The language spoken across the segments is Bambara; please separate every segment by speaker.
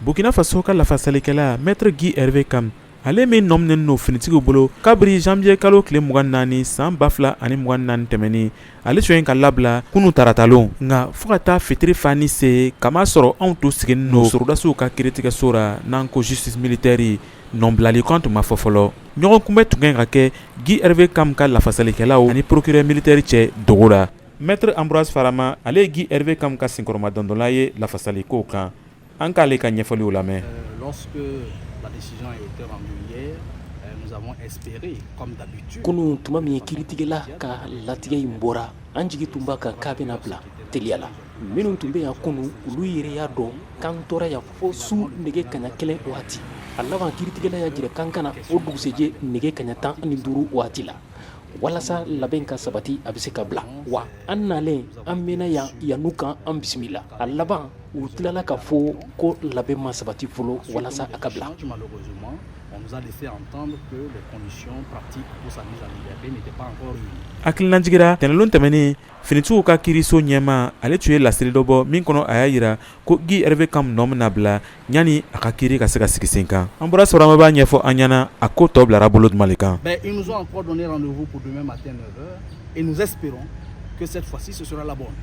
Speaker 1: Burkina Faso ka lafasalikɛla Maître Guy Hervé Kam, ale min nɔ minɛnen don finitigiw bolo kabiri janvier kalo tile 24 san 2024 tɛmɛnen, ale tun ye ka labila kunun taratalon. Nka fo ka taa fitiri fani se, kama sɔrɔ anw tun sigilen don sɔrɔdasiw ka kiiritigɛso ra, n'an ko justice militaire, nɔbilali kan tun ma fɔ fɔlɔ. Ɲɔgɔn kunbɛn tun kan ka kɛ Guy Hervé Kam ka lafasalikɛlaw ani procureur militaire cɛ dogo la. Maître Ambroise Farama, ale ye Guy Hervé Kam ka senkɔrɔmadondɔnla ye lafasaliko kan. An k'ale ka ɲɛfɔliw lamɛn.
Speaker 2: Lorsque la décision a été rendue hier, nous avons espéré, comme d'habitude.
Speaker 3: Kunun, tuma min kiiritigɛla ka latigɛ in bɔra, an jigi tun b'a kan k'a bɛna bila teliya la. Minnu tun bɛ yan kunun, olu yɛrɛ y'a dɔn k'an tora yan fo su nɛgɛ kaɲa 1 waati. A laban, kiiritigɛla y'a jira k'an kana o dugusɛjɛ nɛgɛ kaɲa 15 waati la, walasa labɛn ka sabati, a bɛ se ka bila. Wa an nalen, an mɛnna yan yan'u kan an bisimila. A laban, u tilala ka fɔ ko labɛn ma sabati fɔlɔ walasa a ka bila.
Speaker 2: Malheureusement, on nous a laissé entendre que les conditions pratiques pour sa mise en liberté n'étaient pas encore réunies.
Speaker 1: Hakilinajigira, tɛnɛlon tɛmɛnen, finitigiw ka kiiriso ɲɛma, ale tun ye laseli dɔ bɔ min kɔnɔ, a y'a yira ko Guy Hervé Kam nɔ bɛna bila yanni a ka kiiri ka se ka sigi sen kan. An bɔra Sorama b'a ɲɛfɔ an ɲɛna, a ko tɔ bilara bolo jumɛn de kan?
Speaker 2: Ben, ils nous ont encore donné rendez-vous pour demain matin 9h et nous espérons que cette fois-ci ce sera la bonne.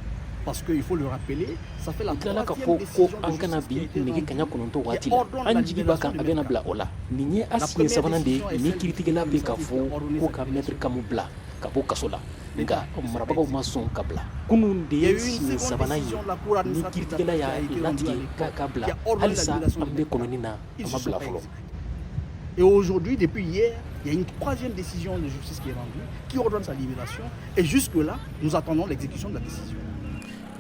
Speaker 2: Parce qu'il faut le rappeler, ça fait la
Speaker 3: U tilala ka fɔ ko an kana bi nɛgɛ kaɲa 9 waati la. An jigi b'a kan a bɛna bila o la. Nin ye a siɲɛ sabanan de ye ni kiiritigɛla bɛ ka fɔ ko ka Maître Kam bila ka bɔ kaso la, nka marabagaw ma sɔn ka bila. Kunun de ye siɲɛ sabanan ye ni kiiritigɛla y'a latigɛ k'a ka bila. Halisa an bɛ kɔnɔni na, a ma bila fɔlɔ.
Speaker 2: Et aujourd'hui, depuis hier, il y a une troisième décision de justice qui est rendue, qui ordonne sa libération. Et jusque-là, nous attendons l'exécution de la décision.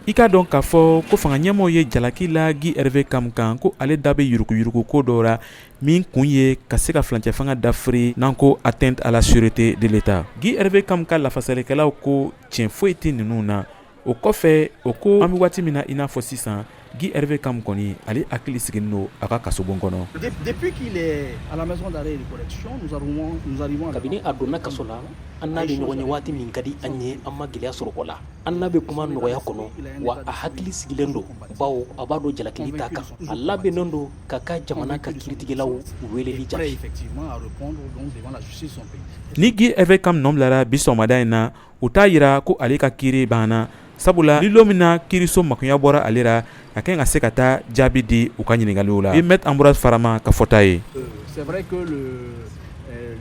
Speaker 1: I k'a dɔn k'a fɔ ko fanga ɲɛmɔgɔw ye jalaki la Guy Hervé Kam kan ko ale da bɛ yuruguyurugu ko dɔ la min kun ye ka se ka furancɛ fanga dafiri, n'an ko atteinte à la sûreté de l'État. Guy Hervé Kam ka lafasalikɛlaw ko tiɲɛ foyi tɛ ninnu na. O kɔfɛ, o ko an bɛ waati min na, i n'a fɔ sisan, Guy Hervé Kam kɔni, ale hakili sigilen don a ka kasobon kɔnɔ.
Speaker 2: Depuis qu'il est à la maison d'arrêt et de correction, nous arrivons à
Speaker 3: Kabini a donna kaso la, an n'a bɛ ɲɔgɔn ye waati min ka di an ye. An ma gɛlɛya sɔrɔ o la. An n'a bɛ kuma nɔgɔya kɔnɔ, wa a hakili sigilen don, bawo a b'a dɔn jalakili t'a kan. A labɛnnen don ka ka jamana ka kiiritigɛlaw weleli
Speaker 2: prêt
Speaker 3: jaabi.
Speaker 2: effectivement à répondre donc devant la justice de son pays.
Speaker 1: Ni Guy Hervé Kam nɔ bilara bi sɔgɔmada in na, o t'a yira ko ale ka kiiri banna, sabula ni lon min na kiiriso makunya bɔra ale la, a kan ka se ka taa jaabi di u ka ɲininkaliw la. I Maître Ambroise Farama ka fɔta ye.
Speaker 2: C'est vrai que le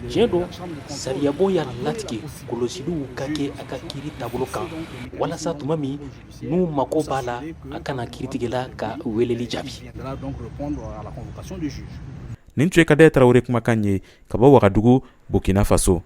Speaker 3: Tiɲɛ don, sariyabon y'a latigɛ kɔlɔsiliw ka kɛ a ka kiiri taabolo kan, walasa tuma min n'u mako b'a la, a kana kiiritigɛla ka weleli jaabi.
Speaker 2: Viendra donc répondre à la convocation du juge.
Speaker 1: Nin tun ye Kadɛ Tarawele kumakan ye ka bɔ Wagadugu, Burkina Faso.